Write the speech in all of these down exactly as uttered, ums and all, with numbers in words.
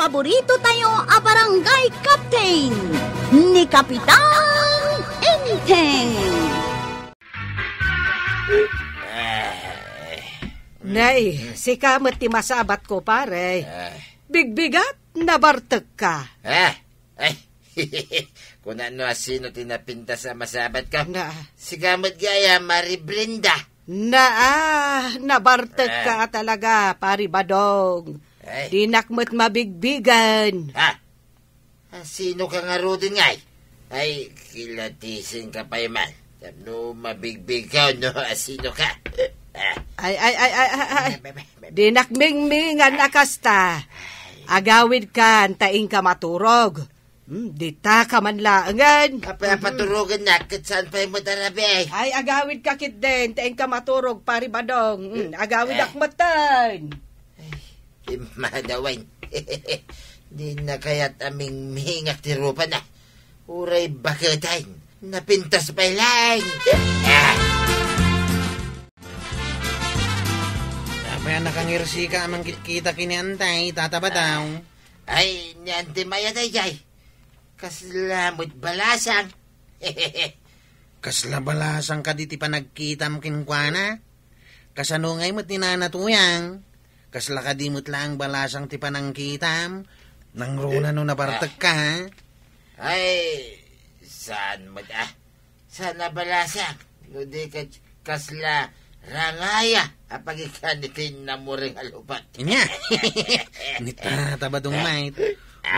Paborito tayo a barangay captain, ni Kapitan Enteng. Nay, sika met ti masabatko, pare. Bigbigat, nabartekka. Ah, ay, kuna no asino ti napintas a masabatko. Na. Sika met gayam, Mari Brenda. Na, ah, nabartekka talaga, Pari Badong. Ay. Dinak met mabigbigan. Ha? Asino ka ngaruden, ngay? Ay, kilatisin ka pay man. Tapno mabigbigan no asino ka. Ah. Ay, ay, ay, ay, ay, ay. Be, be, be, be. Dinak mingmingan a kasta. Agawid kan ta inka maturog. Hmm, dita ka man laengen. Apay a paturogennak ket saan pay met a rabii? Ay, agawid ka ketdin, ta inka maturog, Pari Badong. Hmm, agawid ak metten. Ay, immadawen. Di na kayat a mingmingak ti rupana. Uray baketen. Napintas pay laeng. Ah! Apay a nakangirsika a mangkitkita ken ni Antay, Tata Badong? Ay, ni Auntie Maya daydiay. Kasla met balasang. Kasla balasang kadi ti panagkitam kenkuana? Kasano ngay met ni Nana Tuyang? Kasla kadi met laeng balasang ti panangkitam? Nangruna no nabartekka, ha? Ay, saan met, ah? Saan a balasang? No di ket kasla rangaya a pagikkan iti namuring a lupat. Inya. Ni Tata Badong, mait.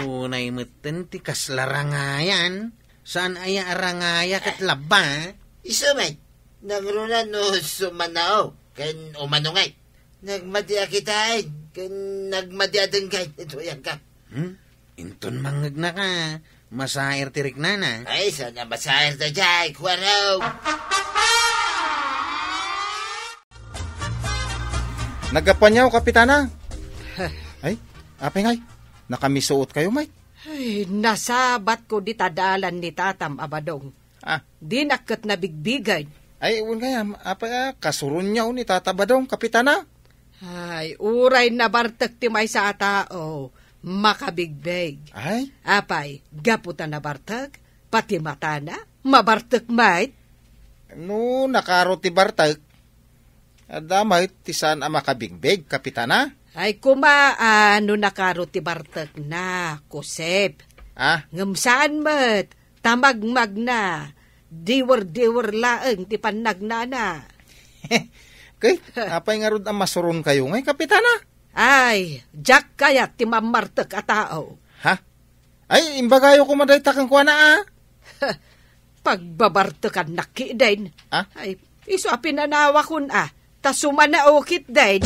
Unay metten ti kasla rangayan. Saan aya a rangaya ket labba? Isu met. Nangruna no sumanao ken umano ngay. Nagmadi a kitaan ken nagmadi a denggen iti uyangka. Hmm? Inton mangngegnaka, masair ti riknana. Ay, saan a masair daydiay, kuarog? Naggapuanyo, Kapitana. Ay, apay ngay, nakamisuot kayo, mait? Ay, nasabatko dita dalan ni Tatam a Badong. Ah. Dinak ket nabigbigen. Ay, wen gayam, apay a, kasuronyo ni Tata Badong, Kapitana? Ay, uray nabartek ti maysa a tao, makabigbeg. Ay? Apay, gapu ta nabartek, pati matana, mabartek met. No, nakaro ti bartek. Adda met ti saan a makabigbeg, Kapitana? Ay, kuma, ah, no nakaro ti bartekna, Kusep. Ah? Ngem saan met, ta magmagna, diwer-diwer laeng ti pannagnana. Ket, apay ngarud a masuronkayo ngay, Kapitana? Ay, diak kayat ti mammartek a tao. Ha? Ay, imbagayo koma dayta kenkuana, a? Pagbabartekannak ketdin. Ah? Ay, isu a pinanawakon, a, ta sumanao ketdin.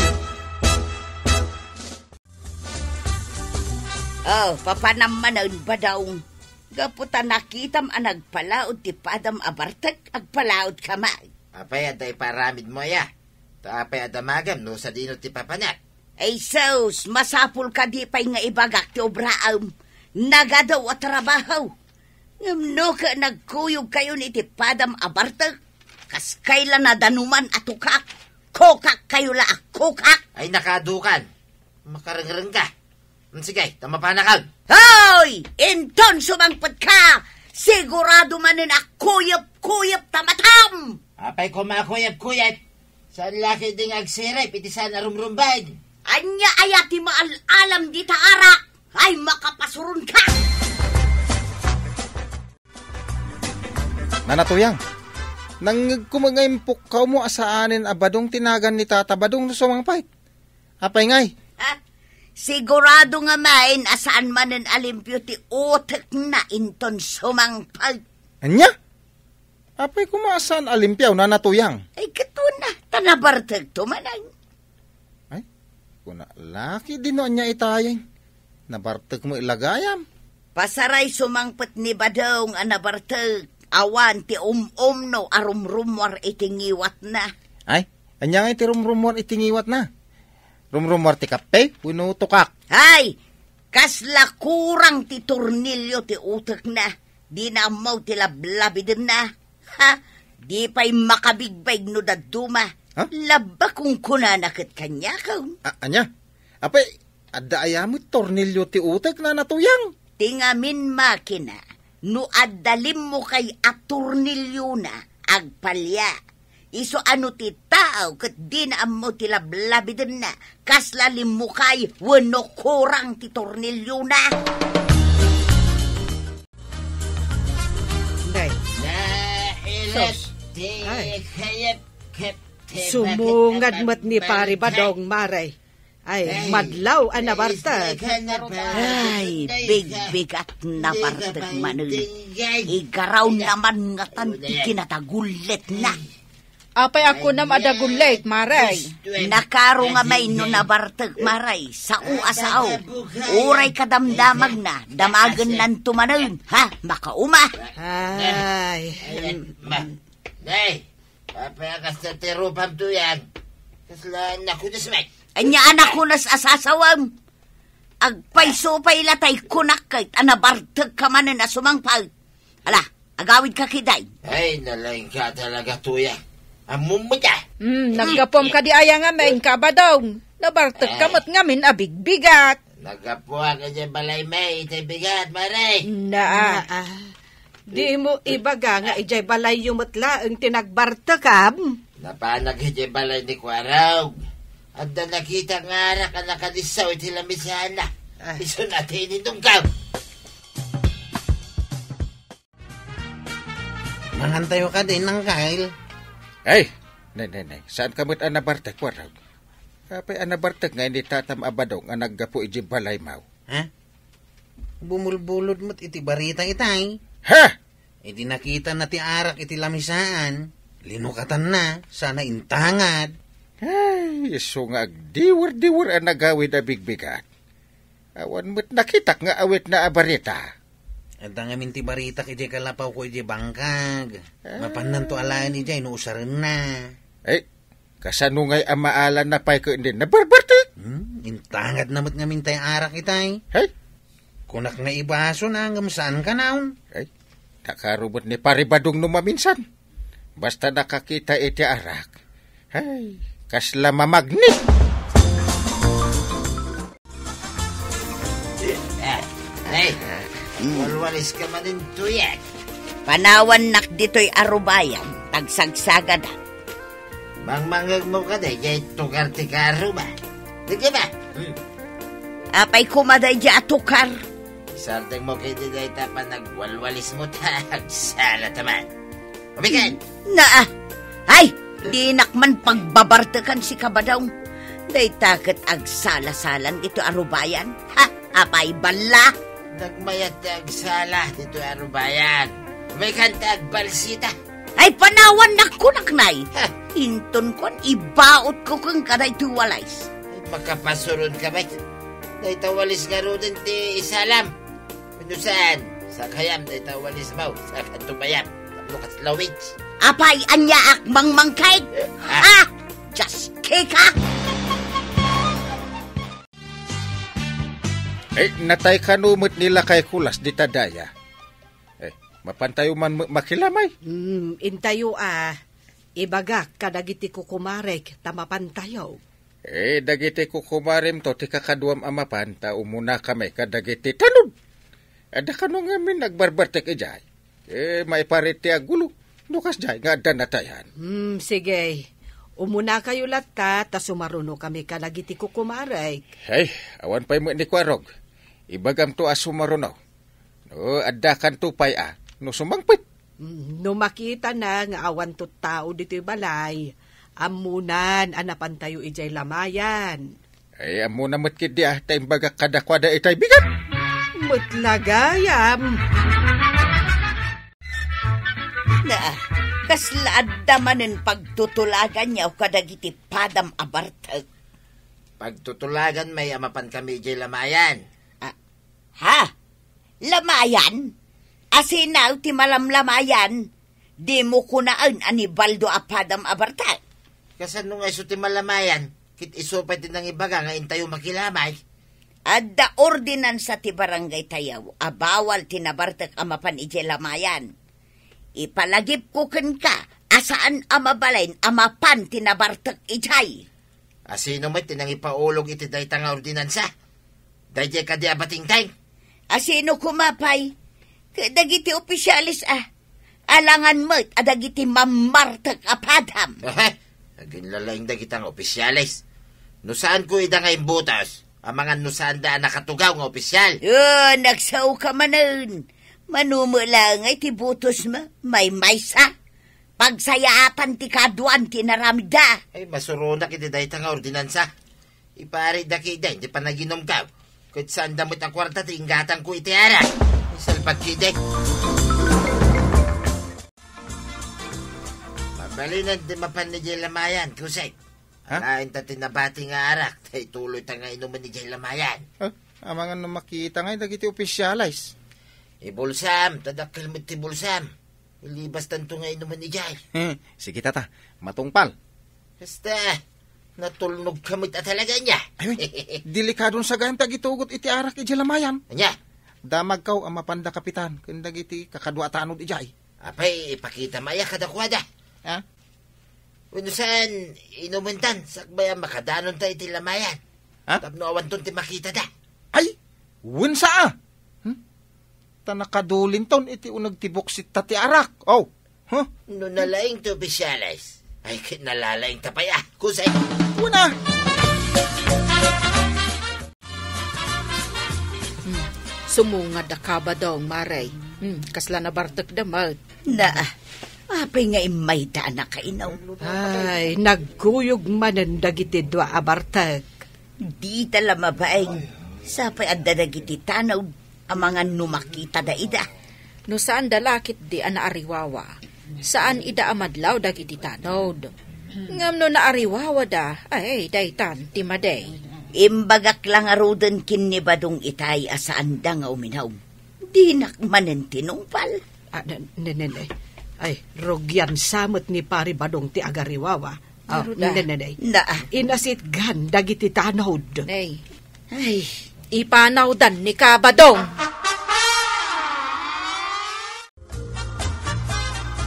Oh, papanam manen, Badong. Gapu ta nakitam a nagpalaod ti padam a bartek, agpalaodka met. Apay adda iparamidmo, aya? Ta apay a damagem no sadino ti papanak? Ay sus, masapul kadi pay nga ibagak ti obraem. Nagadu a trabaho. Ngem no ket nagkuyogkayon iti padam a bartek, kas kayla nadanuman a tukak, kukakkayo la a kukak. Ay, nakadukan. Makarengreng ka. Mm, sige, ta mapanakon. Hoy! Inton sumangpetka, sigurado manen a kuyep-kuyep ta matam! Apay koma a kuyep-kuyep? Saan la ketdi nga agsirip iti saan a rumrumbeng? Ania aya ti maal-alam dita arak? Ay, makapasuronka! Nana Tuyang, nangngegko met nga impukkawmo a saanen a Badong ti nagan ni Tata Badong no sumangpet. Apay ngay? Ha? Sigurado nga main a saan manen a limpio ti utekna inton sumangpet. Ania? Apay koma a saan a limpio, Nana Tuyang? Ay, ket kuna, ta nabartekto manen. Ay, kuna, laki di no ania itayen. Nabartek mo ilagayam. Pasaray sumangpet ni Badong a nabartek. Awan ti um-umno a rumrumuar iti ngiwatna. Ay, ania nga iti rumrumuar iti ngiwatna? Rumrumuar ti kape wenno tukak? Ay, kasla kurang ti tornilyo ti utekna. Dina ammo ti lablabidenna. Ha? Di pay makabigbeg no dadduma. Ha? Labba kunkunana ket kaniakon. A-, ania? Apay, Adda aya met tornilyo ti utek, Nana Tuyang? Ti ngamin makina, no adda limmukay a tornilyona, agpalia. Isu a no ti tao ket dina ammo ti lablabidenna, kasla limmukay wenno kurang ti tornilyona. Nay. Sus. Ay. Sumungad met ni Pari Badong, Mare. Ay, madlaw a nabartek. Ay, bigbigat nabartek manen. Igaraw naman ngatan ti kinatagulletna. Apay a kunam a dagullet, Mare? Nakaro nga mainno nabartek, Mare. Sao a sao. Uray kadamdamagna, damagennanto manen. Ha? Makauma. Ay. Nay, apay a kasta ti rupam, Tuyang? Kasla nakunas met. Ania a nakunas a sasawem? Agpayso pay la tay kunak ket a nabartekka manen a sumangpet. Ala, agawidka ketdi. Ay, nalaingka talaga, Tuyang. Ammom met a. Hmm, naggapuam kadi aya ngamin, Kabadong. Nabartekka met ngamin a bigbigat. Naggapuak idiay balaymi, itay bigat, Mare. Naa. Naa. Dimo ibaga nga idiay balayyo met laeng ti nagbartekam? Napanak idiay balay ni Kuarog. Adda nakitak nga arak a nakadissaw iti lamisana. Ah. Isu na ti inidongkaw. Mangantayo kadi, Nangkal. Ay, nay, nay, nay. Saanka met a nabartek, Kuarog? Apay a nabartek nga ni tatam a Badong a naggapu idiay balaymaw? Ha? Bumulbulod met iti barita itay. Ha? Idi nakitana ti arak iti lamisaan, linukatanna, sana intangad. Ay, isu nga agdiwer-diwer a nagawid a bigbigat. Awan met nakitak nga awitna a barita. Adda ngamin ti baritak idiay kalapawko idiay bangkag. Ah. Mapannanto alaen idiay no usarenna. Ay, kasano ngay a maalanna pay ket di nabarbartek? Hmm, intangadna met ngamin tay arak itay. Hay? Kunak nga ibasona, ngem saan kanaon. Ay, nakaro met ni Pari Badong no maminsan. Basta nakakita iti arak. Hay, kasla mamagni. Eh, eh, hmm. Walwaliska manen, Tuyang. Panawannak ditoy arubayan, tagsagsagada. Mangmangegmo kadi, jay tukar ti karuba. Di ba? Hmm. Apay koma daydi a tukar? Isardengmo kadi dayta panagwalwalismo ta agsala ta man. Umikan! Naa! Ay! Dinak man pagbabartekan, Kabadong. Dayta ket agsala-salan ditoy arubayan. Ha? Apay balla? Nagmayat ti agsala ditoy arubayan. Umikan ta agbalsita. Ay, panawannak kunak, nay. Ha? Inton kuan, ibaotko kenka daytoy walis. Ay, makapasuronka met. Dayta walis ngaruden ti isalam. Wenno saan, sakayam dayta walismaw, saka tumayam, tapno kasla witch. Apay, aniaak mangmangkeg? Ah. Ha? Just kick, ha? Eh, natay kano met ni Lakay Kulas dita daya? Eh, mapantayo man ma-, makilamay? Hmm, intayo a, ibagak kadagiti kukumarek ta mapantayo. Eh, dagiti kukumaremto ti kakaduam a mapan, ta umunakami kadagiti tanod. Adda kano ngamin nagbarbartek idiay. Eh, maiparit ti agulo. No kasdiay nga adda natayan. Hmm, sige. Umunakayo latta, ta sumarunokami kadagiti kukumarek. Hey, awan pay met ni Kuarog. Ibagamto a sumaruno. No, adda kanto pay a, no sumangpet. Mm, no makitana nga awanto tao ditoy balay, ammonan a napantayo idiay lamayan. Ay, ammona met ketdi a, ta imbagak kadakuada itay bigat. Met la gayam. Na, kasla adda manen pagtutulaganyo kadagiti padam a bartek? Pagtutulagan met a mapankami idiay lamayan. Ah, ha? Lamayan? Asino ti malamlamayan? Dimo kunaen a ni Baldo a padam a bartek? Kasano nga isu ti malamayan? Ket isu pay ti nangibaga nga intayo makilamay. Adda ordinansa ti barangay tayo a bawal ti nabartek a mapan idiay lamayan. Ipalagipko kenka a saan a mabalin a mapan ti nabartek idiay. Asino met ti nangipaulog iti dayta nga ordinansa? Daydiay kadi a batingteng? A sino koma pay? Ket dagiti opisyales a. Alangan met a dagiti mammartek a padam. Ehe, aginlalaing dagita nga opisyales. No saanko ida nga imbutos, amangan no saanda a nakatugaw nga opisyal. O, nagsaoka manen. Mano met laeng nga iti butosmo, maymaysa. Pagsayaatan ti kaduan ti inaramidda. Ay, masuronak iti dayta nga ordinansa. Iparitda kadi ti panaginumko. Ket saanda met a kuarta ti inggatangko iti arak. Salbag kadi. Mabalinen ti mapan idiay lamayan, Kusek. Ha? Alaen ta ti nabati nga arak, ta ituloyta nga inumen idiay lamayan. Ah, amangan no makita ngay dagiti opisyales. Ibulsam, ta dakkel met ti bulsam. Ilibastanto nga inumen idiay. Sige, tata. Matungpal. Basta, natulnogka met a talaga ania. Ay, uy, delikadon sa gayam ti agitugot iti arak idiay lamayan. Ania? Damagko a mapanda kapitan ken dagiti kakadua a tanod idiay. Apay, ipakitam aya kadakuada? Ha? Wenno saan, inumentan, sakbay a makadanonta iti lamayan. Ha? Tapno awanton ti makitada. Ay, wen sa a. Hmm? Ta nakadulinton iti uneg ti buksitta ti arak. Oh, huh? No nalaing ti opisyales, ay ket nalalaingta pay a, Kusek. Una! Hmm, sumungad a Kabadong, Mare. Hmm, kasla nabartekda met. Na, apay nga immayda a nakainom? Ay, nagkuyog manen dagiti dua a bartek. Dita la mabain. Sapay adda dagiti tanod, amangan no makitada ida. No saanda la ketdi a naariwawa, saan ida a madlaw dagiti tanod. Ngem no naariwawada, ay, daytan ti madi. Imbagak la ngaruden ken ni Badong itay a saanda nga uminom. Dinak manen tinungpal. Ah, ne-, ne-, ne-, ne. Ay, rugian sa met ni Pari Badong ti agariwawa. Ah, ngarud, ah. Ne-, ne-, ne. Na. Inasitgan dagiti tanod. Nay. Ay. Ipanawdan ni Kabadong.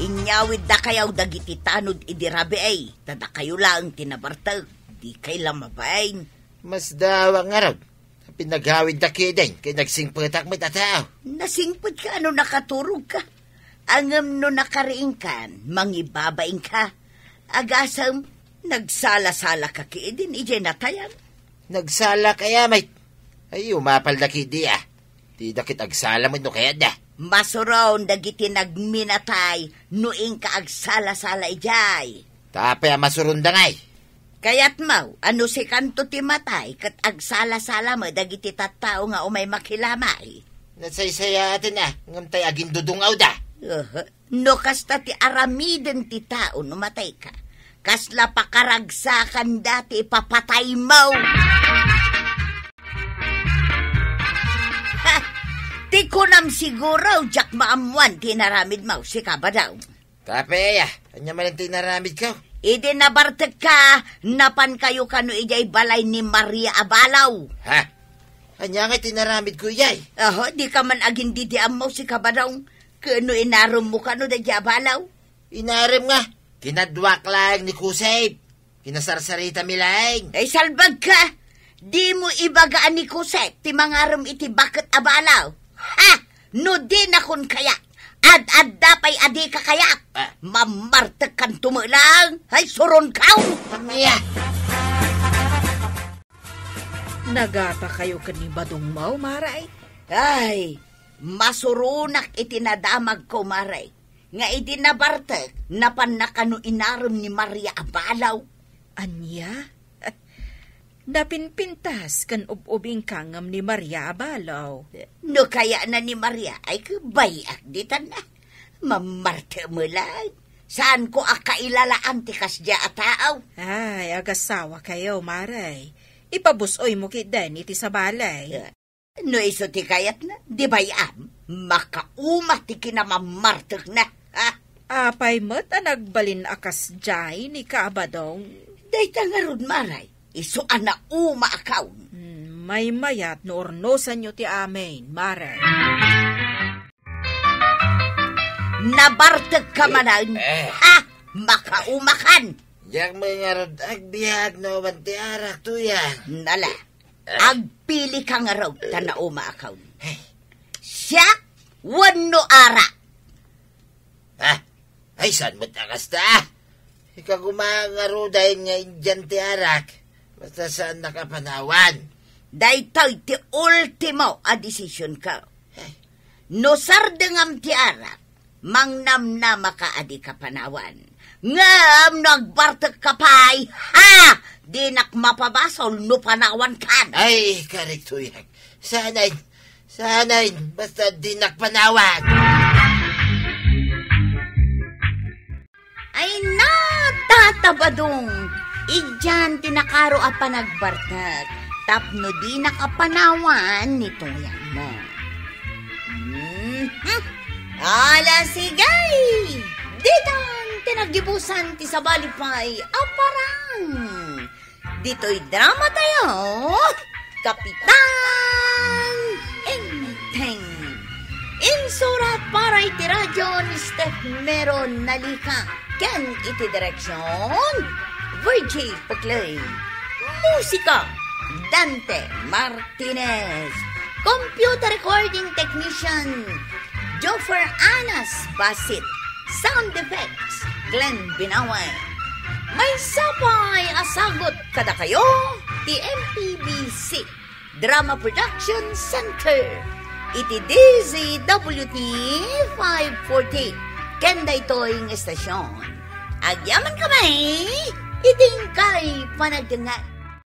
Inyawidda kayaw dagiti tanod idi rabii, ta dakayo laeng ti nabartek, dikay la mabain. Masdawa ngarud. Pinaghawidda kidin, ket nagsingpetak met a tao. Nasingpetka no nakaturogka. Ngem no nakariingkan, mangibabainka. Agasem, nagsala-salaka kidin idiay natayan. Nagsala kaya met? Ay, umapalda kidi a. Ti dakit agsala met no kayatda. Masuron dagiti nagminatay no inka agsala-sala idiay. Tapay a masuronda ngay. Kayatmo a no sikanto ti matay ket agsala-sala met dagiti tattao nga umay makilamay? Nasaysayaaten a, ngem tay agindudungawda. Aha. No kasta ti aramiden ti tao no matayka, kasla pakaragsakanda ti ipapataymo? Ha! Ti kunam siguro, diak maammoan ti inaramidmo, si Kabadong. Tapay aya, ania manen ti inaramidko? Idi nabartekka, napankayo kano idiay balay ni Maria Abalaw. Ha? Ania ngay ti inaramidko idiay? Aho, dika man agindidiammo, si Kabadong. Ket no inaremmo kano daydiay Abalaw? Inarem nga. Kinaduak laeng ni Kusep. Kinasarsarita mi laeng. Ay, salbagka! Dimo ibaga a ni Kusep ti mangarem iti baket Abalaw. Ha! No dinakon kayat, ad-adda pay a dika kayat. Ah. Mammartekkanto met laeng. Ay, suronkaw! Ania? Nagatakayo ken ni Badongmo, Mare? Ay, masuronak iti nadamagko, Mare. Nga idi nabartek, napanna kano inarem ni Maria Abalaw. Ania? Napinpintas ken ub-ubingka ngem ni Maria Abalaw. No kayatna ni Maria, ay, bay-ak ditan na. Mammartek met laeng. Saanko a kailalaan ti kasdiay a tao. Ay, agasawakayo, Mare. Ipabus-oymo ketdin iti sabali. No isu ti kayatna, di bay-am, makauma ti kinamammartekna, ha? Apay met a nagbalin a kasdiay ni Kabadong? Dayta ngarud, Mare, isu a nauma a kaon. Hmm, maymayat no urnosanyo ti amin, Mare. Nabartekka manen, eh, ha? Makaumakan. Diak met ngarud agbiag no awan ti arak, tuya. Nala. Agpili ka ngarud ta naumaakaw. Siak wenno arak? Ah, ay, saan mo ta kasta? Ika gumangaruday nga idian ti arak. Basta saan nakapanawan. Daytoy ti ultimo a decision ko. No sardengam ti arak, mangnamnama ka a di ka panawan. Ngem no agbartek ka pay, ha! Dinak mapabasol no panawan kan. Ay, karik tuyak. Sanay, sanay, basta dinak panawan. Ay na, Tata Badong, idian ti nakaro a panagbartek, tapno dinak a panawan ni tuyakmo. Mhm. Ala, sige! Ditan ti naggibusan ti sabali pay a parang. Ditoy drama tayo, Kapitan Enteng. Insurat para iti radyo ni Steph Meron Nalika ken iti direksyon, Virgie Puclay. Musika, Dante Martinez. Computer recording technician, Joffer Anas Basit. Sound effects, Glenn Binawe. Maysa pay a sagut kadakayo ti M P B C Drama Production Center iti D Z W T five forty ken daytoy nga estasyon. Agyaman kami iti inkay panagdengngeg.